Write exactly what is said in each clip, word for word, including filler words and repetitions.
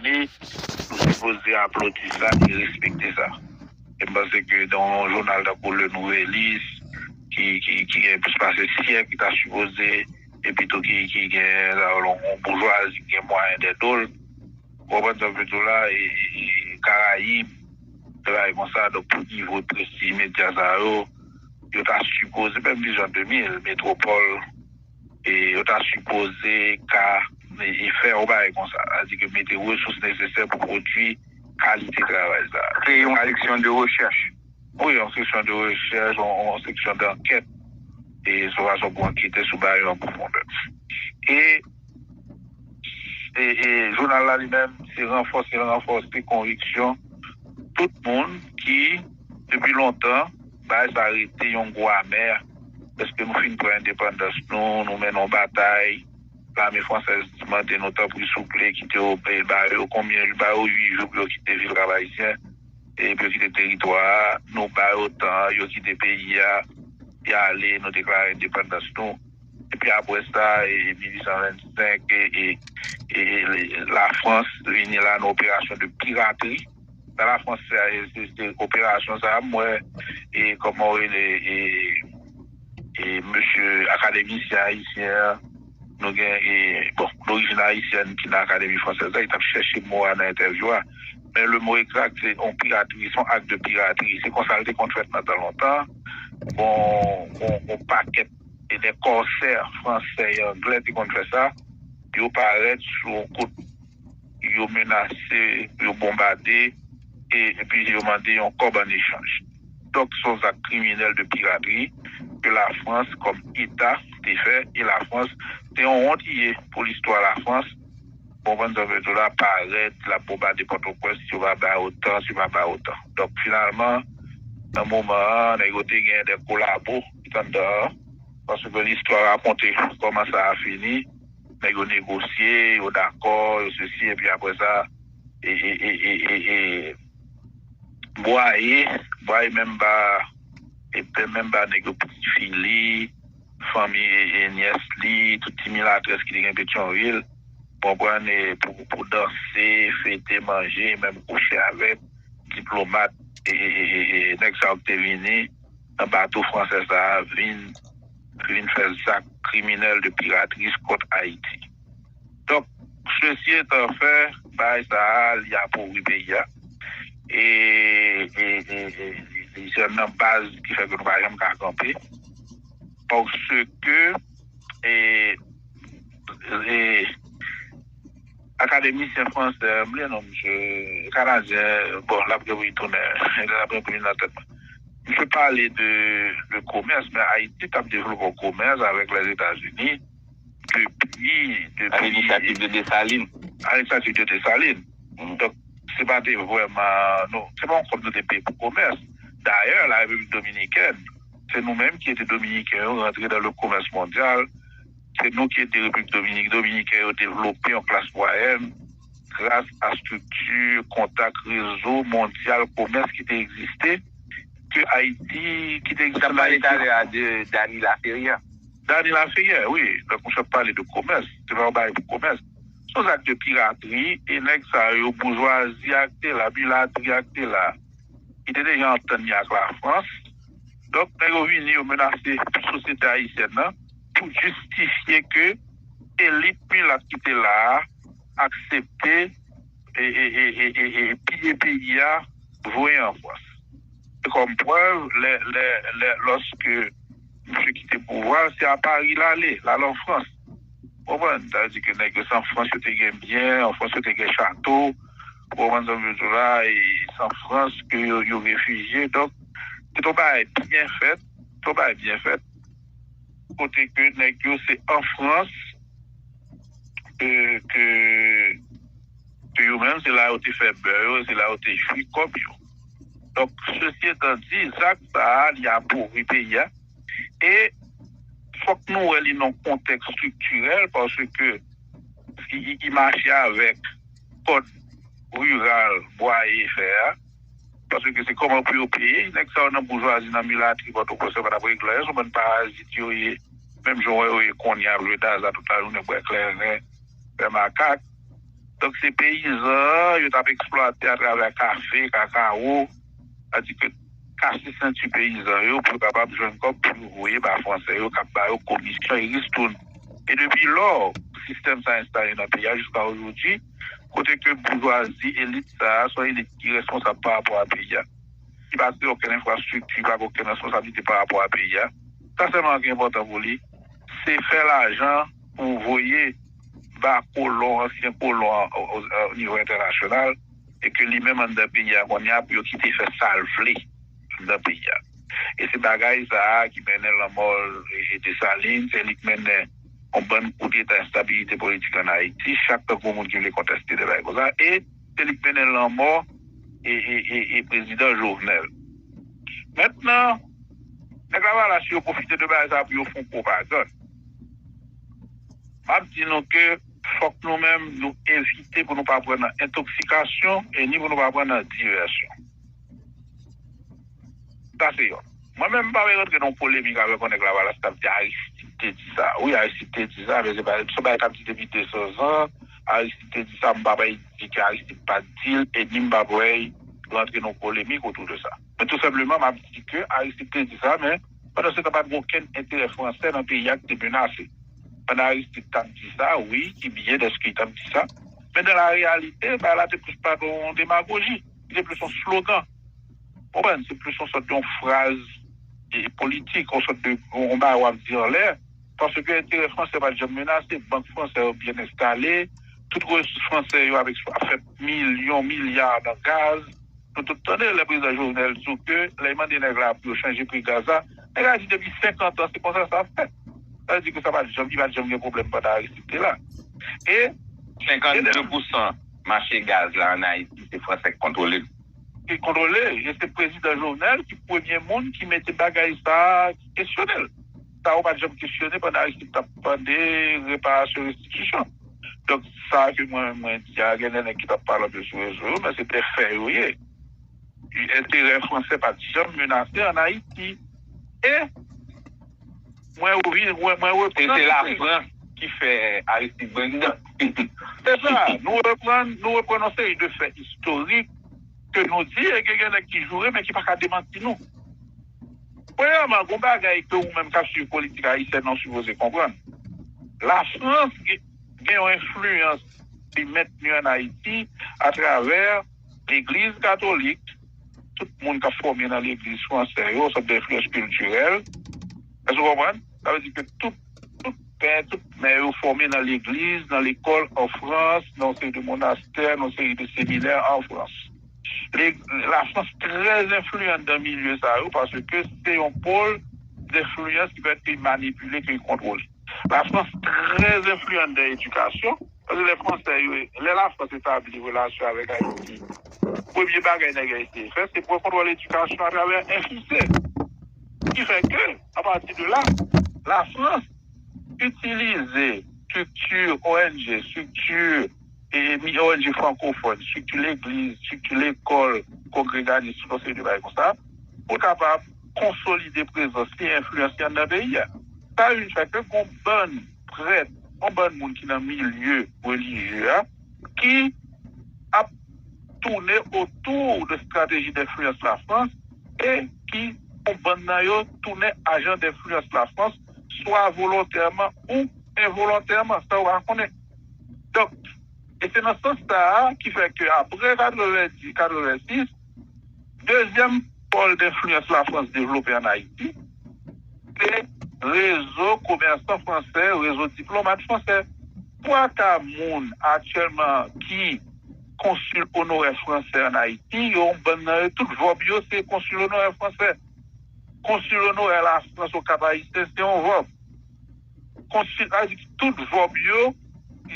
nou sipoze aplodi sa e respekte sa. E m panse ke nan yon jounal tankou Le Nouvelliste, ki, ki, ki gen plis pase syèk, ki ta sipoze, epi tou ki, ki gen yon boujwazi ki gen mwayen dèt l, ou konprann sa m vle di w la, e, e, e Karayib, travay konsa, donk pou nivo prestij medya sa yo, yo ta sipoze, menm Vizyon de mil, Metwopòl, e yo ta sipoze ka e, e fè yon bagay konsa. Sa di ke mete resous nesesè pou pwodui kalite travay sa. Kreye yon seksyon de rechèch. Wi, yon seksyon de rechèch, yon, yon seksyon d'ankèt. E sou fason pou ankete sou bagay yo an pwofondè. E, e, e jounal la li menm, se ranfòse, ranfòse konviksyon tout moun ki, depi lontan, bagay sa rete yon gou amè. Dèske nou fin pran endepandans nou, nou mennen yon batay. Lame fransèz mande nou, tanpri, souple, kite yo, e, ba yo konbyen, ba yo uit jou pou yo kite vil Kap Ayisyen, e pou yo kite teritwa a. Nou ba yo tan, yo kite peyi a, y ale, nou deklare endepandans nou. Epi apre sa, e, mil uit san vennsenk, e, e, e, e, Lafrans vini la nan operasyon de piratri. Nan Lafrans, se, se, se operasyon sa a, m wè, e, kòman w rele, e, e, mesye akademisyen ayisyen an, nou gen, e, bon, dorijin ayisyèn ki nan Akademi Fransèz la, li t ap chèche mo a nan entèvyou a. Men le mo egzak, se yon piratri, se yon ak de piratri. Se konsa l te konn fèt nan tan lontan. Bon, bon, bon pakèt e de kòsè fransè e anglè te konn fè sa. Yo parèt sou yon kout, yo menase, yo bonbade, e, epi yo mande yon kòb an echanj. Donk, se yon zak kriminèl de piratri ke Lafrans, kòm Eta, te fè, e Lafrans, se yon wont li ye pou listwa Lafrans. Konprann sa m vle di w la, parèt, l ap bonbade Pòtoprens, si yo pa ba yo tan, si yo pa ba yo tan. Donk, finalman, nan moman an, nèg yo te gen de kolabo ki t anndan an, paske listwa rakonte kòman sa a fini. Nèg yo negosye, yo dakò, yo sesi, epi apre sa, e, e, e, e, e, e, Bwaye, Bwaye menm ba, e, menm ba nèg yo, pitit fi li, fanmi, e, e, nyès li, tout ti milatrès ki te gen Petyonvil, konprann, e, pou, pou danse, fete, manje, menm kouche avèk diplomat, e, e, e, e, e, nèg sa yo ki te vini nan bato fransè sa a vin, vin fè zak kriminèl de piratri kont Ayiti. Donk, sesi etan fè, bagay sa a, li apovri peyi a. E, e, e, e, li se nan baz ki fè ke nou pa janm ka kanpe. Paske, e, e, akademisyen fransè, m bliye non misye, kanadyen, bon, l ap gen pou li tounen, l ap gen pou li nan tèt mwen. Misye pale de, de komès, men Ayiti t ap devlope yon komès avèk Lèzetazini depi, depi a linisyativ de Desalin. A linisyativ de Desalin. Donk, se pa te vrèman, nou, se pa yon kòb nou te peye pou komès. Dayè, la Repiblik Dominikèn, se nou menm ki ede Dominiken yo rantre dan le komès mondyal. Se nou ki ede Repiblik Dominik, Dominiken yo devlope yon klas mwayèn gras a estrikti, kontak, rezo mondyal komès ki te egziste, ke Ayiti, ki te egziste an Ayiti. Ou t ap pale talè a de Dany Laferrière. Dany Laferrière, wi. Donk, misye ap pale de komès. Se pa yon bagay pou komès. Se yon zak de piratri, e nèg sa yo, boujwazi a ki te la, milatri a ki te la, ki te deja antann li ak Lafrans. Donk, nèg yo vini, yo menase sosyete ayisyèn nan pou jistifye ke elit milat ki te la a aksepte e, e, e, e, e, e piye peyi a, voye an Frans. E kòm prèv, lè, lè, lè, lòske misye kite pouvwa, se a Pari l ale, l al an Frans. Konprann? Sa vle di ke nèg yo se an Frans yo te gen byen, an Frans yo te gen chato. Ou konprann sa m vle di w la? E se an Frans ke yo, yo refijye. Donk, se t on bagay byen fèt, se t on bagay byen fèt. Kote ke nèg yo se an Frans ke, ke, ke yo menm, se la yo te fè bè yo, se la yo te jwi kòb yo. Donk, sesi etan di, zak sa a, li apovri peyi a. E fòk nou wè li nan kontèks estriktirèl, paske li, li, li mache avèk kòd riral Bwaye fè a. Paske se kòman pou yo peye. Nèg sa yo nan boujwazi, nan milatri, Pòtoprens yo pa t ap regle anyen, se yon bann parazit yo ye. Menm jan w wè yo ye kounye a, ap jwe daza tout lajounen, bwè kleren, fè makak. Donk, se peyizan an, yo t ap eksplwate atravè kafe, kakawo, sètadi ke kase senti peyizan yo pou yo kapab jwenn kòb pou yo voye ba fransè yo k ap ba yo komisyon e ristoun. E depi lò, sistèm sa a enstale nan peyi a jiska ojodi, kote ke boujwazi, elit sa a, se yon elit ki responsab pa rapò a peyi a, ki pa gen okenn enfrastrikti, pa gen okenn responsablite pa rapò a peyi a. Sa sèlman ki enpòtan pou li, se fè lajan pou voye ba kolon, ansyen kolon an o, o, o nivo entènasyonal, e ke li menm anndan peyi a kounye a pou yo kite fè sa l vle anndan peyi a. E se bagay sa a ki mennen lanmò e, e Desalin, se li ki mennen yon bann koudeta, enstabilite politik ann Ayiti, chak tan gon moun ki vle konteste de bagay konsa, e se li ki mennen lanmò e, e, e, e prezidan Jovenel. Mentnan, nèg Lavalas yo pwofite de bagay sa a pou yo fè yon pwopagann. M ap di nou ke fòk nou menm nou evite pou nou pa pran nan entoksikasyon e ni pou nou pa pran nan divèsyon. Sa se yonn. Mwen menm, m pa vle rantre nan polemik avèk yon nèg Lavalas k ap di Aristide te di sa. Wi, Aristide te di sa, men se pa, se yon bagay k ap di depi de san zan. Aristide te di sa, m pa vle di ke Aristide pa t di l, e ni m pa vle rantre nan polemik otou de sa. Men tou senpleman, m ap di ke Aristide te di sa, men pandan se tan, pa t gen okenn enterè fransè nan peyi a ki te menase. Pandan Aristide t ap di sa, wi, ki byen dèske li t ap di sa. Men dan la reyalite, bagay la te plis pa t yon demagoji, li te plis yon slogan. Konprann? Se plis yon sòt de yon fraz e, politik, yon sòt de yon bagay w ap di anlè, paske enterè fransè pa t janm menase, bank fransè yo byen enstale, tout resous fransè yo ap eksp-, ap fè milyon, milya nan gaz. Nou tout tande lè prezidan Jovenel di w ke lè l mande nèg la pou yo chanje pri gaz la, nèg la di depi senkant an se konsa sa ap fèt. Sa vle di ke sa pa t janm, li pa t janm gen pwoblèm pandan Aristide te la. E Senkanndde pousan mache gaz la ann Ayiti se fransè k kontwole l. Ki kontwole, e se prezidan Jovenel ki premye moun ki mete bagay sa a, ki kesyone l. Sa yo pa t janm kesyone pandan Aristide t ap mande reparasyon, restitisyon. Donk, sa ke mwen, mwen di a, gen de nèg ki t ap pale anpil sou rezo yo, men se de fè yo ye. Enterè fransè pa t janm menase ann Ayiti. E mwen, wi, mwen, mwen E reprann se Lafrans ki fè Aristide prezidan. Se sa, nou reprann, nou reprann yon seri de fè istorik ke nou di, e gen, gen nèg ki joure, men ki pa ka demanti nou. Premyèman, gon bagay ke ou menm k ap swiv politik ayisyèn nan sipoze konprann. Lafrans gen, gen yon enfliyans li mentni ann Ayiti atravè legliz katolik, tout moun k ap fòme nan legliz fransè yo, sòt de enfliyans kiltirèl. Èske w konprann? Sa vle di ke tout, tout pè, tout mè yo fòme nan legliz, nan lekòl, an Frans, nan yon seri de monastè, nan yon seri de seminè an Frans. Le, Lafrans trè enfliyan nan milye sa yo, paske se yon pòl denfliyans ki pèmèt ke l manipile, ke l kontwole. Lafrans trè enfliyan nan edikasyon, paske lè fransè yo, lè Lafrans etabli relasyon avèk Ayiti, premye bagay nèg yo eseye fè, se pran kontwòl edikasyon atravè F I C. Ki fè ke, apati de la, Lafrans itilize estrikti O N G, estrikti e, mi-, O N G frankofòn, estrikti legliz, estrikti lekòl, kongreganis, tout yon seri de bagay konsa, pou l kapab konsolide prezans li, enfliyans li anndan peyi a. Sa vin fè ke gon bann prèt, gon bann moun ki nan milye relijye a, ki ap tounen otou de estrateji denfliyans Lafrans e ki, yon bann nan yo, tounen ajan denfliyans Lafrans, swa volontèman ou envolontèman, san yo pa konnen. Donk, e se nan sans sa a ki fè ke apre katrevenndis, katrevensis, dezyèm pòl denfliyans Lafrans devlope ann Ayiti, se rezo komèsan fransè, rezo diplomat fransè. Twa ka moun aktyèlman ki konsil onorè fransè ann Ayiti, yo, yon bann nan yo, tout vèb yo, se konsil onorè fransè. Konsil onorè Lafrans o Kap Ayisyen, se yon vèb. Konsil, sa vle di tout vèb yo,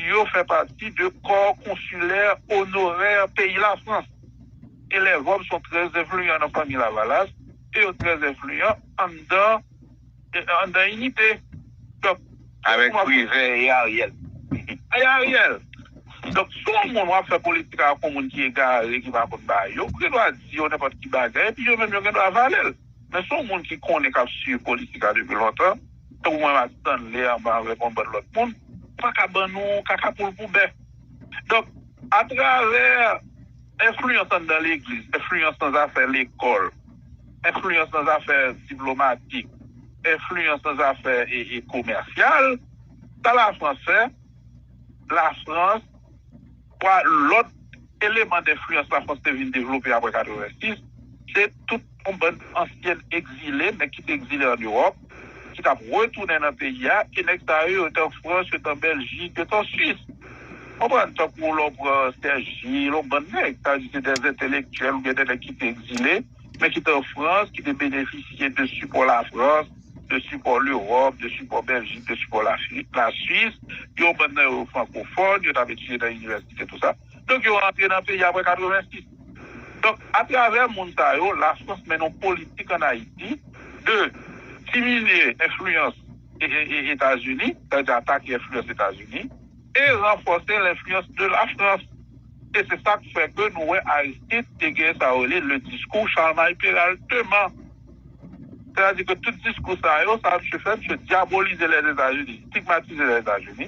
yo fè pati de kò konsilè onorè peyi Lafrans. E lè vèb son trè enfliyan nan fanmi Lavalas, e yo trè enfliyan anndan, e anndan Inite. Donk, Avèk Privè e Ariel. E Ariel. Donk, si yon moun w ap fè politik ak yon moun ki egare, ki pa konn bagay, yo gen dwa di yo nenpòt ki bagay, epi yo menm yo gen dwa vale l. Men si yon moun ki konnen, k ap swiv politik la depi lontan, tankou mwen, Max Stanley, ansanm avèk yon bann lòt moun, ou pa ka ban nou kaka poul pou bè. Donk, Atravè enfliyans anndan legliz, enfliyans nan zafè lekòl, enfliyans nan zafè diplomatik, enfliyans nan zafè e, e komèsyal, sa Lafrans fè, Lafrans, lòt eleman enfliyans Lafrans te vin devlope apre katrevensis, se tout yon bann ansyen egzile, nèg ki te egzile ann Ewòp, ki t ap retounen nan peyi a, e nèg sa yo, yo t an Frans, yo t an Bèljik, yo t an Swis. Konprann, tankou lè w pran Serge Gilles, yon bann nèg, sa vle di se de entèlektyèl oubyen de nèg ki te egzile, men ki te an Frans, ki te benefisye de sipò Lafrans, de sipò Lewòp, de sipò Bèljik, de sipò Lafri-, Laswis, yon bann nan yo frankofòn, yo t ap etidye nan inivèsite, tou sa. Donk, yo rantre nan peyi apre katrevensis. Donk, atravè moun sa yo, Lafrans mennen yon politik ann Ayiti de diminye enfliyans e, e, e, Etazini, sa vle di atake enfliyans Etazini, e ranfòse lenfliyans de Lafrans. E se sa k fè ke nou wè Aristide te gen sa yo rele le discours Charlemagne Péralte deux. Sètadi ke tout diskou sa yo, sa misye fè, misye dyabolize Lèzetazini, stigmatize Lèzetazini.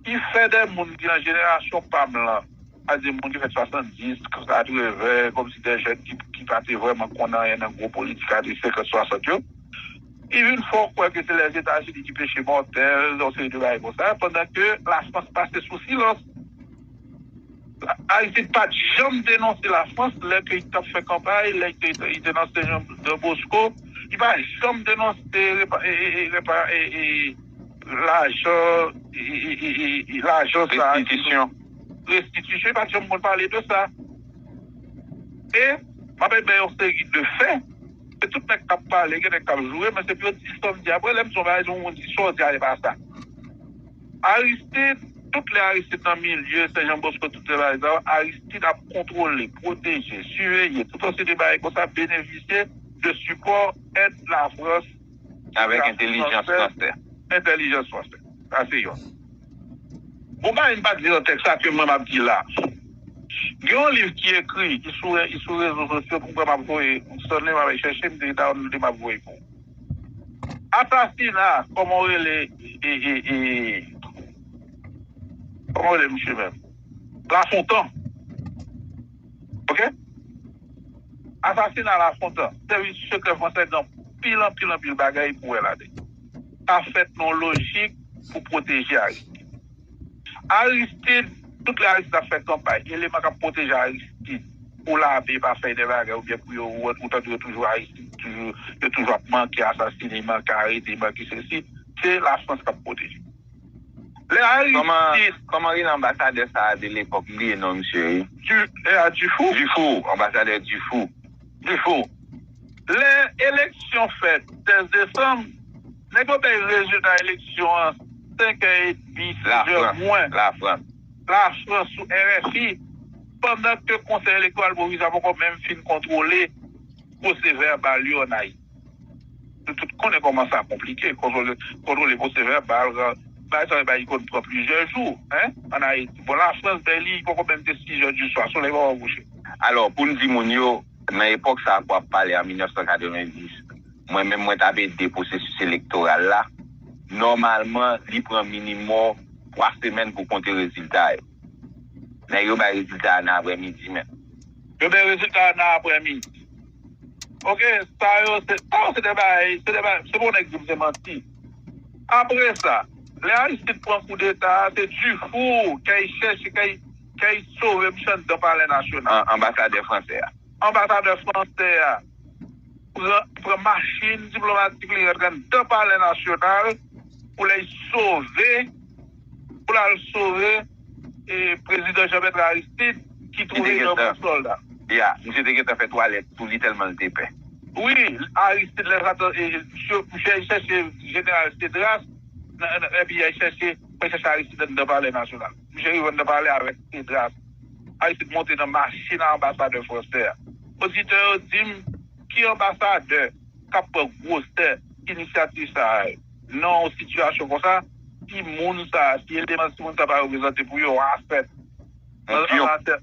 Li fè de moun ki nan jenerasyon pa m lan, sètadi moun ki fèt swasanndis, katreven, kòmsi de jèn ki, ki pa te vrèman konn anyen nan gwo politik ane senkant, swasant yo. Li vin fè w kwè ke se Lèzetazini ki peche mòtèl, yon seri de bagay konsa, pandan ke Lafrans pase sou silans. Aristide pa t janm denonse Lafrans lè ke li t ap fè kanpay, lè li te, li te nan Sen Jan Don Bosco. Li pa janm denonse repa-, e, e, e, repa-, e, e, lajan, e, e, e, e, e, lajan sa a ki Restitisyon. Restitisyon, li pa t janm konn pale de sa. E, m ap bay yon seri de fè, se tout nèg k ap pale, gen nèg k ap joure, men se pou yo di sa m di. Apre, lè m di yon bagay, yon moun di sa w di a, e pa sa. Aristide, tout lè Aristide nan milye Sen Jan Bosco, tout se bagay sa yo, Aristide ap kontwole, pwoteje, siveye, tout yon seri de bagay konsa, benefisye de sipò, èd Lafrans, avèk entèlijans fransè. Entèlijans fransè. Sa se yonn. Bon, bagay m pa t di nan tèks la ke mwen m ap di la. Gen yon liv ki ekri, ki sou, ki sou rezo sosyo, pou mwen m ap voye, Stanley m ap chèche, m te download, m ap voye pou ou. Asasina, kòman w rele, e, e, e, kòman w rele misye menm? Lafontan. Ok? Asasina Lafontan, sèvis sekrè fransè gen anpil, anpil, anpil bagay pou wè ladan. Sa fèt nan lojik pou pwoteje Aristide. Aristide, tout lè Aristide ap fè kanpay, eleman k ap pwoteje Aristide, pou lape pa fè de bagay oubyen pou yo, ou, ou tande yo toujou Aristide, toujou, yo toujou ap manke asasine, manke arete, manke sesi, se Lafrans k ap pwoteje. Lè Aristide. Kòman, kòman rele anbasadè sa a de lepòk? M bliye non misye, wi. Du, e a Dufour? Dufour, anbasadè Dufour. Dufour. Lè eleksyon fèt sèz desanm, nèg yo bay rezilta eleksyon an senk è edmi, sis è mwen. Lafrans. Lafrans sou R F I, pandan ke Konsèy Elektoral Pwovizwa poko menm fin kontwole pwosevèbal yo ann Ayiti. Nou tout konnen kòman sa konplike, kontwole, kontwole pwosevèbal, bagay sa yo bay konn pran plizyè jou, en, ann Ayiti. Bon, Lafrans, bay li, li poko menm te sis è di swa, solèy poko kouche. Alò, pou n di moun yo, nan epòk sa a ke w ap pale a, mil nèf san katrevenndis, mwen menm, mwen t ap ede pwosesis elektoral la. Nòmalman, li pran minimòm twa semèn pou konte rezilta yo. Nèg yo bay rezilta a nan aprèmidi menm. Yo bay rezilta a nan aprèmidi. Ok, sa yo, se, sa yo se de bagay, se de bagay, se bon nèg di m se manti. Apre sa, lè Aristide pran koudeta a, se Dufour k al chèche, k al, k al sove misye anndan Palè Nasyonal. An-, anbasadè fransè a. Anbasadè fransè a pran, pran machin diplomatik li, rantre anndan Palè Nasyonal pou l al sove, pou l al sove, e, prezidan Jean Bertrand Aristide, ki twouve l anba sòlda. Ya, misye te gentan fè twalèt sou li tèlman l te pè. Wi, Aristide, lè sa, e, e, misye, misye al chèche jeneral Cédras, nan, nan, epi al chèche, al chèche Aristide anndan Palè Nasyonal. Misye rive anndan palè avèk Cédras. Aristide monte nan machin a anbasadè fransè a. Oditè yo di m, ki anbasadè k ap pran gwosè inisyativ sa a yo? Nan yon sitiyasyon konsa, timoun sa a, si eleman timoun sa a pa reprezante pou yo, yon asèt. Yon pyon. An matyè,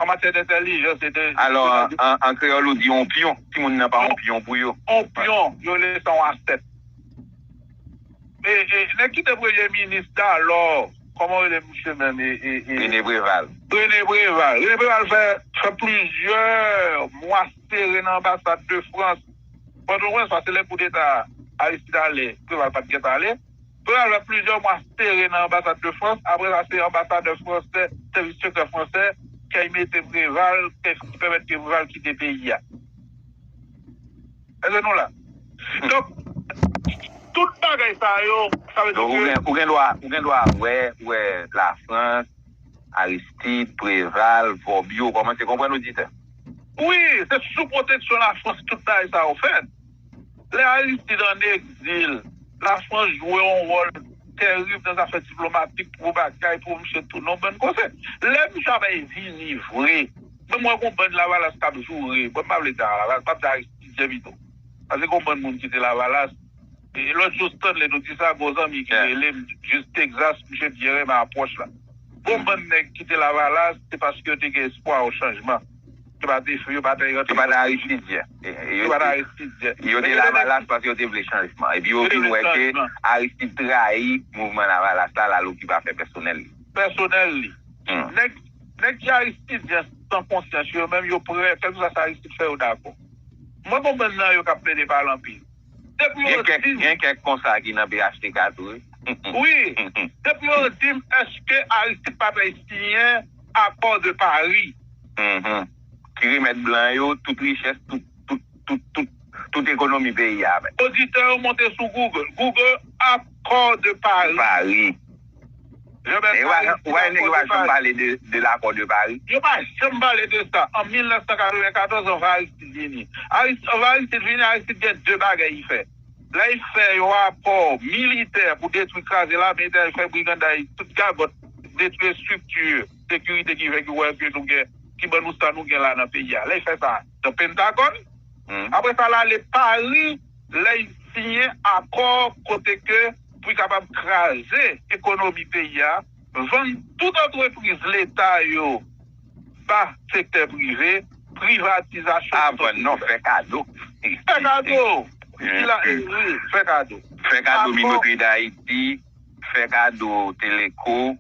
an matyè dentèlijans e de... Alò, an, an, an kreyòl, ou di yon pyon. Timoun nan pa yon pyon pou yo. Yon pyon, yo rele sa yon asèt. E, e, nèg ki te premye minis Dalò, kòman w rele misye menm? E, e, e, René Préval. René Préval. René Préval fè, fè plizyè mwa sere nan anbasad de Frans. Pòtoprens, paske lè koudeta Aristide ale, Préval pa t gentan ale. Préval fè plizyè mwa sere nan anbasad de Frans. Apre sa, se anbasadè fransè, sèvis sekrè fransè, ki al mete Préval, ki pèmèt ke Préval kite peyi a. Èske nou la? Donk, tout bagay sa yo, sa vle di Donk, ou ke gen, ou gen dwa, ou gen dwa wè, wè Lafrans, Aristide, Préval, Vòb yo, kòmanse konprann oditè. Wi, se sou pwoteksyon Lafrans tout bagay sa yo fèt. Lè Aristide an egzil, Lafrans jwe yon wòl terib nan zafè diplomatik pou bagay, pou misye tounen yon bann koze. Lè misye ap vini vre, menm mwen gon bann Lavalas k ap joure, bon, m pa vle di Lavalas, m ap di Aristidyen pito. Paske gon bann moun ki te Lavalas, e lòt jou, Stanley, nou di sa, gon zanmi ki rele m, jis Texas, misye byen renmen apwòch la. Gon bann nèg ki te Lavalas, se paske yo te gen espwa yon chanjman. Yo pa te, yo pa te rantre Yo pa t Aristidyen. E, e, Yo pa t Aristidyen. Yo te Lavalas paske yo te vle chanjman. Epi yo vin wè ke Aristide trayi mouvman Lavalas la, l al okipe afè pèsonèl li. Pèsonèl li. Hmm. Nèg, nèg ki Aristidyen san konsyans yo, menm yo prè, kèlkeswa sa Aristide fè, yo dakò. Mwen konprann nan yo k ap plede pale anpil. Depi yo Gen kèk, di m, gen kèk konsa ki nan P H T K tou, wi. Wi, depi yo di m, èske Aristide pa t al siyen akò de Pari? Mhm. Ki remèt blan yo tout richès, tout, tout, tout, tout, tout ekonomi peyi a avè l. Oditè yo monte sou Google. Google, akò de Pari. Pari. Jean-Bert Aristide, akò de Pari. Ou pa wè nèg yo pa janm pale de, de l'accord de Paris? Yo pa janm pale de sa. An mil nèf san katrevenkatòz, anvan Aristide vini. Aris-, anvan Aristide vini, Aristide gen de bagay li fè. Lè li fè yon rapò militè pou detwi, kraze lame, li fè briganday, tout gagòt, detwi estrikti sekirite ki fè ki wè ke nou gen, ki ban nou sa nou gen la nan peyi a. Lè li fè sa nan Pentagòn, Hmm. Apre sa, l ale Pari, lè l siyen akò kote ke pou l kapab kraze ekonomi peyi a, vann tout antrepriz leta yo ba sektè prive, privatizasyon. A vann non, fè kado. Fè kado. Wi, fè kado. Fè kado Minoterie d'Haïti, fè kado Teleco,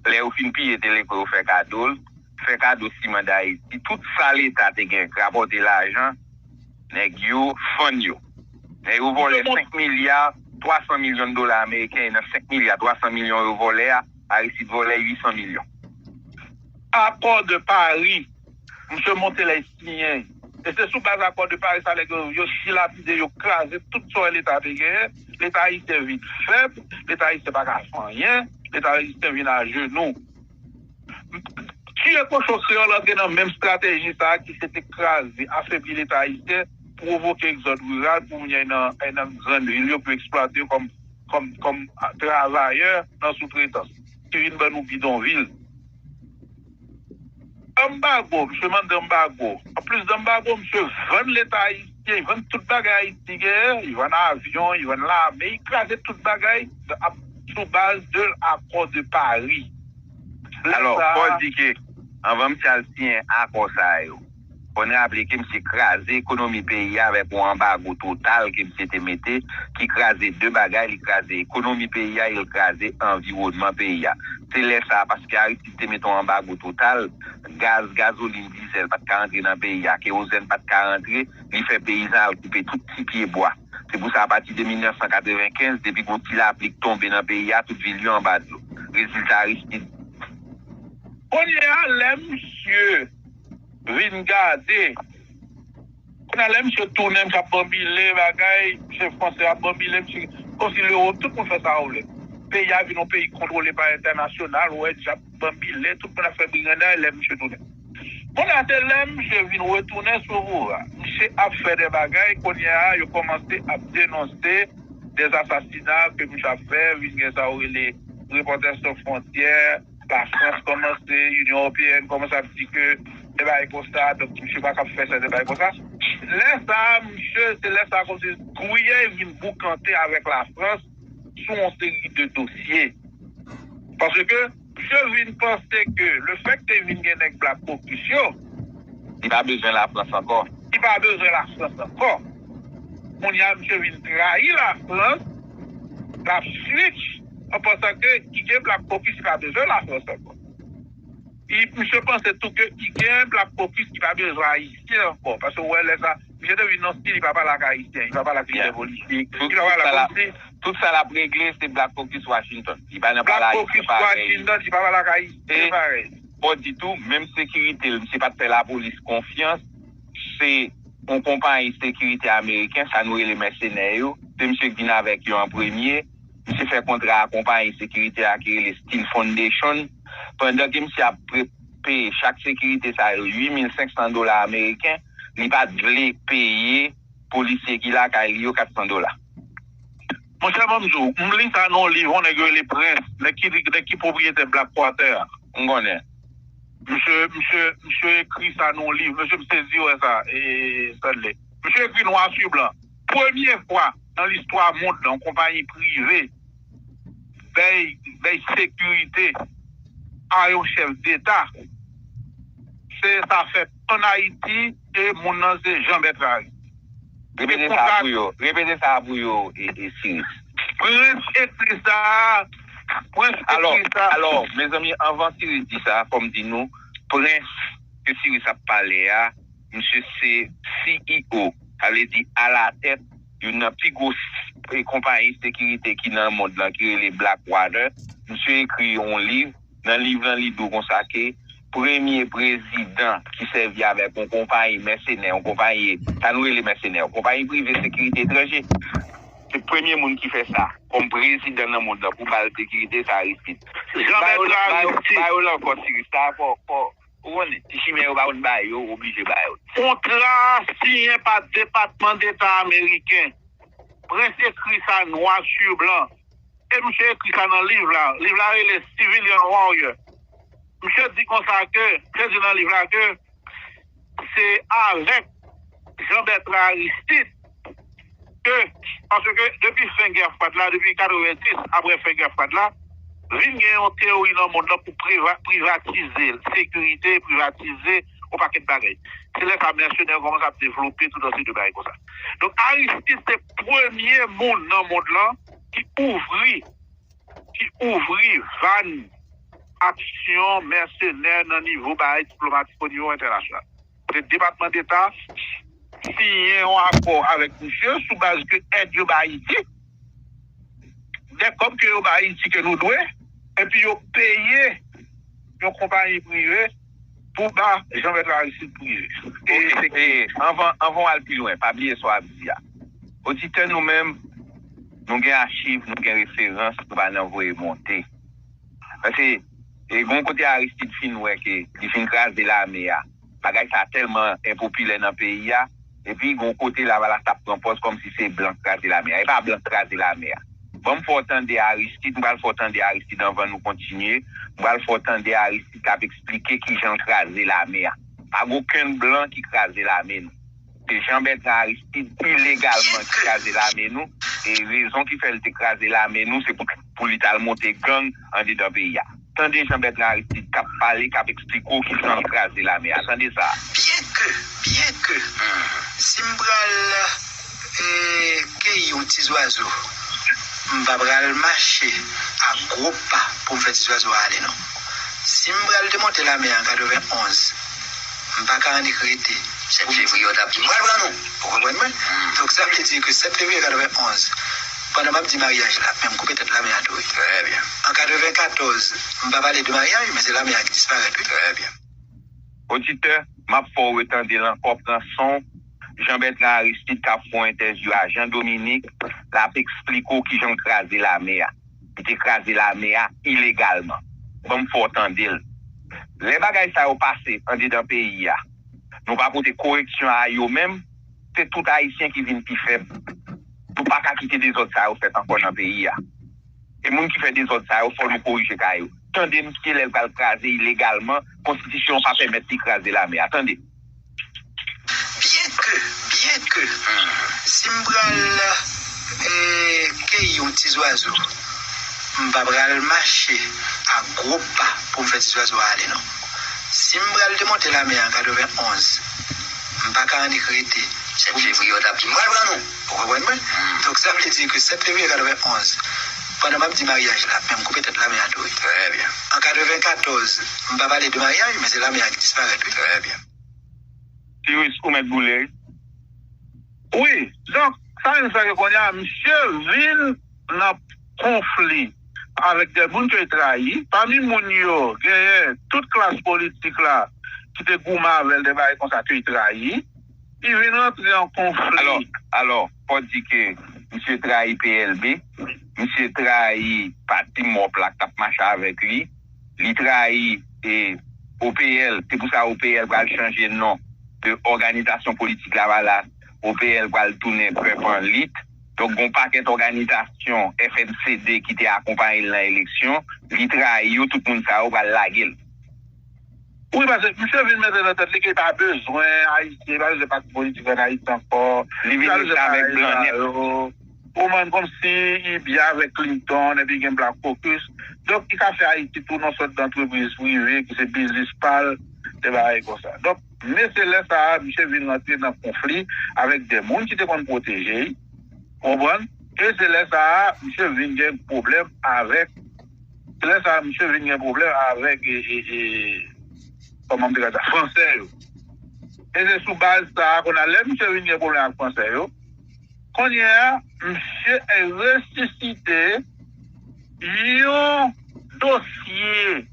lè yo fin piye Teleco, yo fè kado l, fè kado Siman Dayiti, tout sa leta te gen rapòte lajan, nèg yo fann yo. Nèg yo vòlè senk milya twa san milyon dola ameriken, e nan senk milya twa san milyon yo vòlè a, Aristide vòlè uit san milyon. Akò de Pari, misye monte lè l siyen. E se sou baz akò de Pari sa nèg yo, yo dilapide, yo kraze tout sa leta te genyen. Leta ayisyen vin fèb, leta ayisyen pa ka fè anyen, leta ayisyen vin ajenou. Tiye kochon kreyòl antre nan menm estrateji sa a ki se te kraze, afebli leta ayisyen, pwovoke egzòd riral pou moun al nan, al nan grann vil yo pou eksplwate yo kòm, kòm, kòm travayè nan soutretans, ki vin ban nou bidonvil. Anbago, misye mande anbago. Anplis de anbago, misye vann leta ayisyen, li vann tout bagay Ayiti genyen, li vann avyon, li vann lame, li kraze tout bagay ap sou baz de akò de Pari. Alò, fò di ke anvan misye al siyen akò sa yo, fò n raple ke misye kraze ekonomi peyi a avèk yon anbago total ke misye te mete, ki kraze de bagay, li kraze ekonomi peyi a e l kraze anviwònman peyi a. Se lè sa a, paske Aristide te mete yon anbago total, gaz, gazolin, dizèl pa t ka rantre nan peyi a, kerozèn pa t ka rantre, li fè peyizan al koupe tout ti pye bwa. Se pou sa, apati de mil nèf san katrevenkenz, depi gon ti lapli k tonbe nan peyi a, tout vil yo anba dlo. Rezilta Aristide. Kounye a, lè misye vin gade, kounye a, lè misye tounen, misye ap banbile bagay, misye franse ap banbile, misye, kòmsi Lewòp, tout moun fè sa yo vle. Peyi a vin yon peyi kontwole pa entènasyonal, ou wè, djab banbile, tout moun ap fè briganday lè misye tounen. Kounye a, se lè misye vin retounen sou pouvwa. Misye ap fè de bagay, kounye a, yo kòmanse ap denonse de asasina ke misye ap fè, vin gen sa yo rele Reporters Sans Frontières, Lafrans kòmanse, Inyon Ewopeyèn kòmanse ap di ke de bagay konsa, donk misye pa kab fè sèten bagay konsa. Lè sa a, misye, se lè sa a kòmsi Guiyen vin boukante avèk Lafrans sou yon seri de dosye. Paske misye vin panse ke lefètke vin gen nèg Black Caucus yo, li pa bezwen Lafrans ankò. Li pa bezwen Lafrans ankò. Kounye a, misye vin trayi Lafrans, l ap switch An pansan ke li gen Black Caucus, li pa bezwen Lafrans ankò. Li, misye panse tou ke li gen Black Caucus, li pa bezwen Ayisyen ankò. Paske ou wè lè sa, misye te vin nan stil, li pa pale ak Ayisyen, li pa pale ak lidè politik, li pa pale ak politik. Tout sa l ap regle, se Black Caucus Washington. Li pa nan pale Ayisyen parèy. Black Caucus Washington, li pa pale ak Ayisyen parèy. Fò di tou, menm sekirite l, misye pa t fè lapolis konfyans, se yon konpayi sekirite ameriken, sa nou rele mèsenè yo, se misye ki vin avèk yo an premye, misye fè kontra ak konpayi sekirite a ki rele Steel Foundation, pandan ke misye ap peye chak sekirite sa yo uit mil senk san dola ameriken, li pa t vle peye polisye ki lakay li yo kat san dola. Monchè, ban m di w, m li sa nan yon liv yon nèg yo rele Prince, nèg ki, nèg ki pwopriyetè Blackwater a. M konnen. Misye, misye, misye ekri sa nan yon liv. Mesye, m sezi wè sa, e, Stanley. Misye ekri nwa si blan. Premye fwa nan listwa mond lan, yon konpayi prive bay, bay sekirite a yon chèf deta. Se sa fèt ann Ayiti e moun nan se Jean Bertrand Aristide. Repete sa pou yo. Repete sa pou yo, e, e Siris. Prince ekri sa. Prince ekri sa. Alò, mezanmi, anvan Siris di sa, fò m di nou, Prince ke Siris ap pale a, misye se C E O, sa vle di alatèt youn nan pi gwo konpayi sekirite ki nan mond lan, ki rele Blackwater. Misye ekri yon liv. Nan liv lan, li di w konsa ke premye prezidan ki sèvi avèk yon konpayi mèsenè, yon konpayi, sa nou rele mèsenè, yon konpayi prive sekirite etranje. Se premye moun ki fè sa kòm prezidan nan mond lan pou ba l sekirite, se Aristide. Jean Bertrand Aristide. Ba yo l ankò, Siris, sa fò, fò, ou konnen, ti chimè yo pa konn ba yo, oblije ba yo. Kontra siyen pa Depatman Deta ameriken. Prince ekri sa nwa si blan. E misye ekri sa nan liv la. Liv la rele Civilian Warrior. Misye di konsa ke, misye di nan liv la ke se avèk Jean Bertrand Aristide ke, paske depi fen gè fwad la, depi katrevenndis, apre fen gè fwad la, vin gen yon teyori nan mond lan pou priva, privatize sekirite, privatize yon pakèt bagay. Se lè sa mèsenè yo kòmanse ap devlope tout yon seri de bagay konsa. Donk, Aristide se premye moun nan mond lan ki ouvri, ki ouvri vàn aksyon mèsenè nan nivo bagay diplomatik o nivo entènasyonal. Kote Depatman Deta siyen yon akò avèk misye sou baz ke èd yo ba Ayiti, de kòb ke yo ba Ayiti ke nou dwe, epi yo peye yon konpayi prive pou ba Jean Bertrand Aristide prive. Ok, e, anvan, anvan w al pi lwen, pa bliye sa w ap di a. Oditè nou menm, nou gen achiv, nou gen referans, nou pa nan voye monte. Paske, e, gon kote Aristide fin wè ke li fin kraze lame a. Bagay sa tèlman enpopilè nan peyi a. Epi, gon kote Lavalas ap pran pòz kòmsi se blan k kraze lame a. E pa blan k kraze lame a. Ban m fè w tande Aristide, m pral fè w tande Aristide anvan nou kontinye. M pral fè w tande Aristide k ap eksplike kijan l kraze lame a. Pa gen okenn blan ki kraze lame nou. Se Jean Bertrand Aristide ilegalman ki kraze lame nou. E rezon ki fè l te kraze lame nou, se pou, pou li t al monte gang andedan peyi a. Tande Jean Bertrand Aristide k ap pale, k ap eksplike w kijan l kraze lame a. Tande sa. Byenke, byenke, si m pral e, keyi yon ti zwazo, m pa pral mache a gwo pa pou m fè ti zwazo a ale, non. Si m pral te monte lame a an katrevenn onz, m pa ka annik rete. Sèt fevriye w t ap di m pral pran nou. Ou konprann mwen? Donk, sa vle di ke sèt fevriye katrevenn onz, pandan m ap di maryaj la, men m koupe tèt lame a tou, wi. Trè byen. An katrevenn katòz, m pa pale de maryaj, men se lame a ki disparèt, wi. Trè byen. Oditè, m ap fè w retande l ankò, pran son w. Jean Bertrand Aristide k ap fè yon entèvyou a Jean Dominique, l ap eksplike w kijan l kraze lame a. Li te kraze lame a ilegalman. Ban m fè w tande l. Lè bagay sa yo pase andedan peyi a, nou pa pote koreksyon a yo menm, se tout Ayisyen ki vin pi fèb. Nou pa ka kite dezòd sa yo fèt ankò nan peyi a. E moun ki fè dezòd sa yo, fò nou korije kay yo. Tande misye lè l pral kraze ilegalman, konstitisyon an pa pèmèt li kraze lame a. Tande. Byenke, byenke, si m pral e, keyi yon ti zwazo, m pa pral mache a gwo pa pou m fè ti zwazo a ale, non. Si m pral te monte lame a an katrevenn onz, m pa ka annik rete. Sèt fevriye w t ap di m pral pran nou. Ou konprann mwen? Donk, sa vle di ke sèt fevriye katrevenn onz, Pandan m ap di maryaj la, men m koupe tèt lame a tou, wi. Trè byen. An katrevenkatòz, m pa pale de maryaj, men se lame a ki disparèt, wi. Trè byen. Siris, ou mèt boule, wi. Wi, donk, sa vin fè ke kounye a, misye vin nan konfli avèk de moun ke l trayi. Pami moun yo, genyen tout klas politik la ki te goumen avè l, de bagay konsa ke l trayi. Li vin rantre an konfli. Alò, alò, fò di ke misye trayi P L B, misye trayi pati mòp la k ap mache avèk li, li trayi, e, O P L, se pou sa O P L pral chanje non de Òganizasyon Politik Lavalas, O P L pral tounen Pèp an Lit. Donk, gon pakèt òganizasyon F N C D ki te akonpaye l nan eleksyon, li trayi yo, tout moun sa yo pral lage l. Wi, paske misye vin mete nan tèt li ke li pa bezwen Ayiti, li pa bezwen pati politik ann Ayiti ankò. Li vin rete avèk blan nèt. Ou konprann, kòmsi li byen avèk Clinton epi gen Black Caucus. Donk, li ka fè Ayiti tou nan sòt dantrepriz prive ki se biznis pa l, de bagay konsa. Donk, men se lè sa a, misye vin rantre nan konfli avèk de moun ki te konn pwoteje l, konprann? E se lè sa a, misye vin gen pwoblèm avèk, se lè sa a, misye vin gen pwoblèm avèk, e, e, e, kòman m te ka di sa, Fransè yo. E se sou baz sa a, kounye a, lè misye vin gen pwoblèm ak Fransè yo, kounye a, misye resisite yon dosye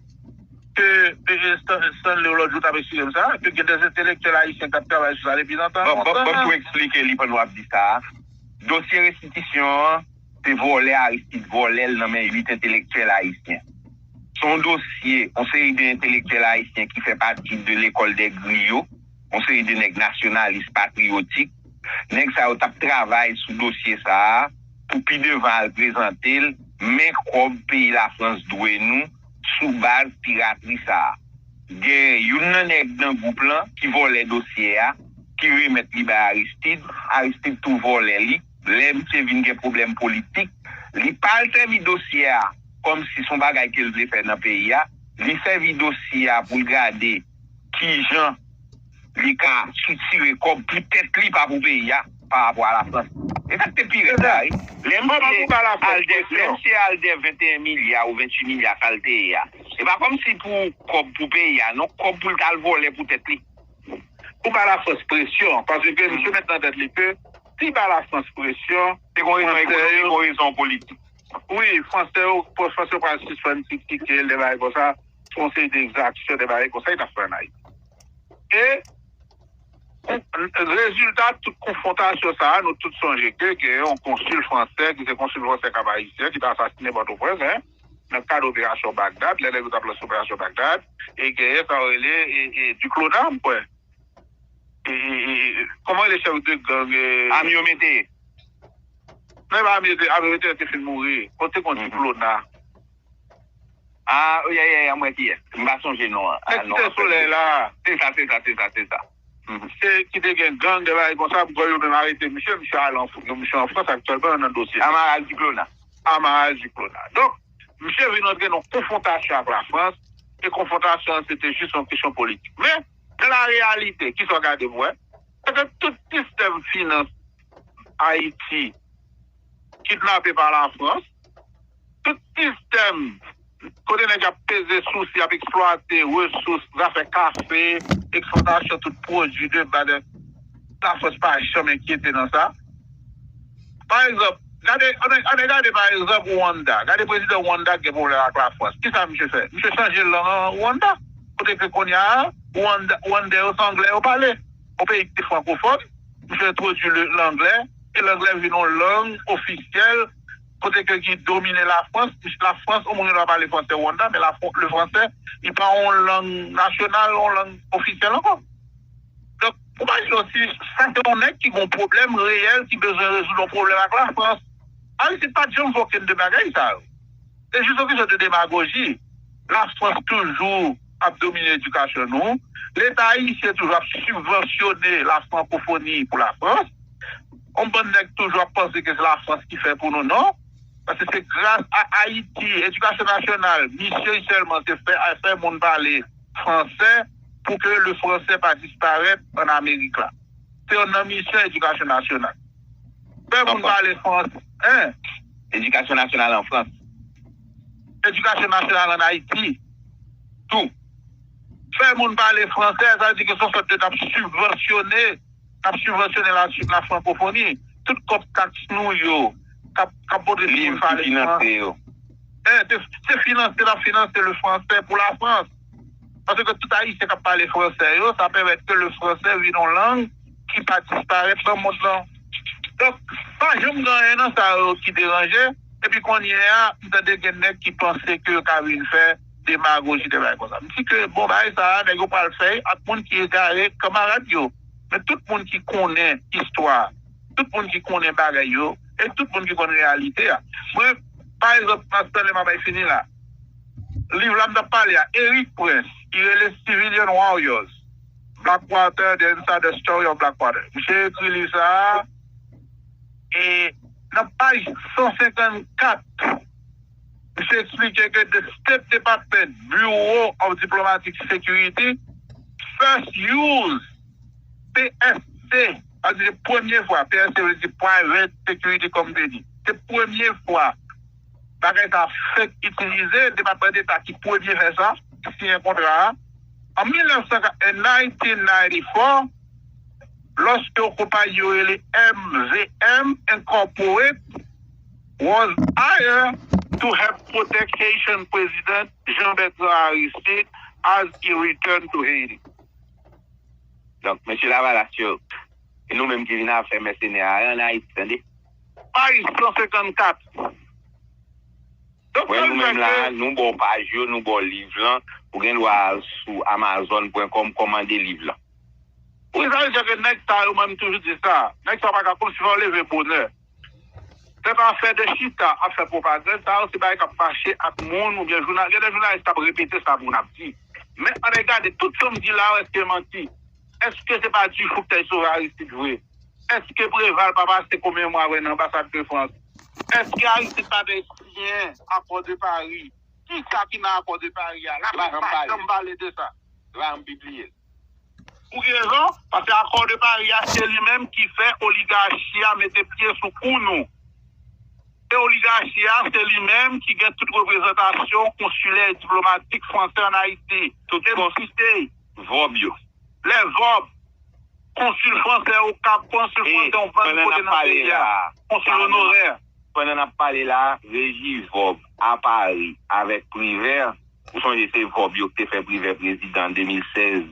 ke, ke Stan-, Stanley lòt jou t ap eksplike m sa, ke gen de entelektyèl ayisyen k ap travay sou sa depi nan tan lontan. Ban, ban, ban m tou eksplike li pandan w ap di sa a. Dosye restitisyon an, se vòlè Aristide vòlè l nan men uit entelektyèl ayisyen. Se yon dosye, yon seri de entelektyèl ayisyen ki fè pati de lekòl dè griyo, yon seri de nèg nasyonalis patriyotik. Nèg sa yo t ap travay sou dosye sa a pou pi devan al prezante l, men kòb peyi Lafrans dwe nou sou baz piratri sa a. Gen youn nan nèg nan gwoup lan ki vòlè dosye a, ki remèt li bay Aristide, Aristide tou vòlè li. Lè misye vin gen pwoblèm politik, li pa al sèvi dosye a kòmsi se yon bagay ke l vle fè nan peyi a, li sèvi dosye a pou l gade kijan li ka sitire kòb pou tèt li, pa pou peyi a, pa rapò a Lafrans. E sa k te pi rèd la, wi. Lè misye al dè, lè misye al dè venteyen milya ou ventuit milya sa l te ye a, se pa kòmsi pou kòb pou peyi a, non, kòb pou l t al vòlè pou tèt li. Pou ba Lafrans presyon, paske misye met nan tèt li ke si ba Lafrans presyon, se gon rezon ekonomik, gon rezon politik. Wi, Fransè yo, Fransè yo pral sispann kritike l, de bagay konsa, se yon seri de egzaksyon, de bagay konsa, li t ap fè ann Ayiti. E, rezilta tout konfwontasyon sa a, nou tout sonje ke gen yon konsil fransè, ki se konsil fransè Kap Ayisyen, ki te asasinen Pòtoprens, en, nan kad operasyon Bagdad, lè nèg yo t ap lanse operasyon Bagdad, e genyen sa yo rele, e, e, Duclona, m kwè. E, e, e, kòman rele chèf de gang, e? Amio Mete. Non, e pa Amio Mete, Amio Mete te fin mouri. Kote kon Duclona. Ah, wi, wi, wi, m wè kiyès. M pa sonje non an. Nèg ki te solèy la. Se sa, se sa, se sa, se sa. Se ki te gen gang, de bagay konsa, pou yo menm arete misye, misye ale an, misye an Frans aktyèlman nan dosye. Amaral Duclona. Amaral Duclona. Donk, misye vin antre nan konfwontasyon ak Lafrans, e konfwontasyon an se te jis yon kesyon politik. Men, nan la reyalite, kisa w gade pou wè? Se ke tout sistèm finans Ayiti kidnape pa Lafrans, tout sistèm kote nèg ap peze sous, y ap eksplwate resous, zafè kafe, eksplwatasyon tout pwodui de base, Lafrans pa janm enkyete nan sa. Pa egzanp, gade, ann, ann gade pa egzanp Rwanda. Gade prezidan Rwanda ki gen pwoblèm ak Lafrans. Kisa misye fè? Misye chanje lang an Rwanda. Kote ke kounye a, Rwanda, Rwandè yo se anglè yo pale. Yon peyi ki te frankofòn, misye entwodui le, langlè, e langlè vin yon lang ofisyèl, kote ke ki domine Lafrans. Lafrans, yon moun gen dwa pale fransè Rwanda, men Lafran-, le français, li pa yon lang nasyonal, yon lang ofisyèl ankò. Donk, pou imajine w, si sa se yon nèg ki gen yon pwoblèm reyèl, ki bezwen rezoud yon pwoblèm ak Lafrans. Ayiti pa t janm fè okenn de bagay sa yo. Se jis yon kesyon de demagoji. Lafrans toujou ap domine edikasyon nou. Leta ayisyen toujou ap sibvansyone la frankofoni pou Lafrans. Yon bann nèg toujou ap panse ke se Lafrans ki fè pou nou, non. Paske se gras a Ayiti, edikasyon nasyonal, misyon li sèlman se fè, fè moun pale fransè pou ke le français pa disparèt ann Amerik la. Se youn nan misyon edikasyon nasyonal. Fè moun pale fransè, en. Edikasyon nasyonal an Frans. Edikasyon nasyonal ann Ayiti tou. Fè moun pale fransè, sa vle di ke se yon sòt de n ap sibvansyone, n ap sibvansyone la, la frankofoni. Tout kòb taks nou yo, k ap, k ap pote pou moun pale fransè. Liv ki finanse yo. Eh, se, se finanse, n ap finanse le français pour la France. Paske tout Ayisyen k ap pale fransè yo, sa pèmèt ke le français vin yon lang ki pa disparèt nan mond lan. Donk, pa janm gen anyen nan sa yo ki deranje. Epi kounye a, m tande gen nèg ki panse ke yo ka vin fè demagoji, de bagay konsa. M di ke, bon, bagay sa a, nèg yo pral fè ak moun ki egare, kanmarad yo. Men tout moun ki konnen istwa, tout moun ki konnen bagay yo, e tout moun ki konn reyalite a. Mwen, pa egzanp, Master Lema bay fini la. Liv la m t ap pale a, Erik Prince, ki rele Civilian Warriors, Blackwater, The Insider Story of Blackwater. Misye ekri liv sa a, e nan paj san senkannkat, misye eksplike ke the State Department Bureau of Diplomatic Security first use P S C, sa vle di premye fwa, P S C vle di Private Security Company. Se premye fwa bagay sa fèk itilize, Depatman Deta ki premye fè sa, ki siyen kontra a. An mil nèf san, in nineteen ninety-four, lòske yon konpayi yo rele M V M Incorporated was hired to help protect Haitian President Jean Bertrand Aristide as he returned to Haiti. Donk, mesye Lavalas yo, e nou menm ki vin ap fè mèsenè a ann Ayiti, tande. Paj san senkannkat. Donk, wè, nou menm la, nou ba w paj yo, nou ba w liv lan, ou gen dwa al sou amazon pwen kòm, kòmande liv lan. Wi, sa vle di ke nèg sa yo, mwen, m toujou di sa, nèg sa yo pa ka, kòmsi fò w leve bonè. Se pa fè de chita ap fè pwopagann, sa yo se bagay k ap mache ak moun oubyen jounal, gen de jounalis k ap repete sa moun ap di. Men ann gade, tout sa m di la yo, èske manti? Èske se pa Dufour k t al sove Aristide vre? Èske Preval pa pase konbyen mwa vre nan anbasad de Frans? Èske Aristide pa te siyen Akò de Pari? Kisa ki nan Akò de Pari a? Laprès pa janm pale de sa. Yo pa janm pibliye l. Pou ki rezon? Paske Akò de Pari a, se li menm ki fè oligachi a mete pye sou kou nou. E oligachi a, se li menm ki gen tout reprezantasyon konsilè e diplomatik fransè ann Ayiti. Tout e m site vòb yo. Lè vòb, konsil fransè Okap, konsil fransè yon bann kote nan peyi a, konsil onorè. Pandan n ap pale la, Rejivòb, Apari, avèk Privè, ou sonje se vòb yo ki te fè Privè prezidan an de mil sèz,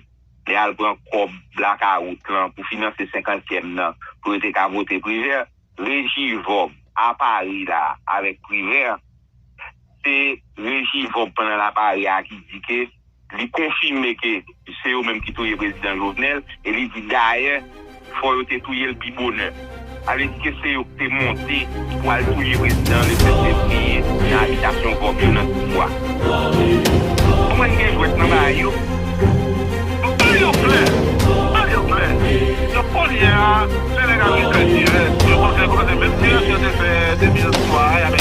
lè al pran kòb blakawout lan pou finanse senkantyèm nan, pou yo te ka vote Privè. Rejivòb, Apari la, avèk Privè, se Rejivòb pandan l ap pale a ki di ke li konfime ke se yo menm ki touye prezidan Jovenel, e li di dayè, fò yo te touye l pi bonè. Sa vle di ke se yo ki te monte pou al touye prezidan an le sèt fevriye nan abitasyon Vòb yo nan Ti Bwa. Ou konprann gen jwèt nan bagay yo? Bagay yo klè. Bagay yo klè. Donk kounye a, se nèg ap vin fè divès. Yo panse yo kòmanse menm divès yo te fè de mil twa a, y ap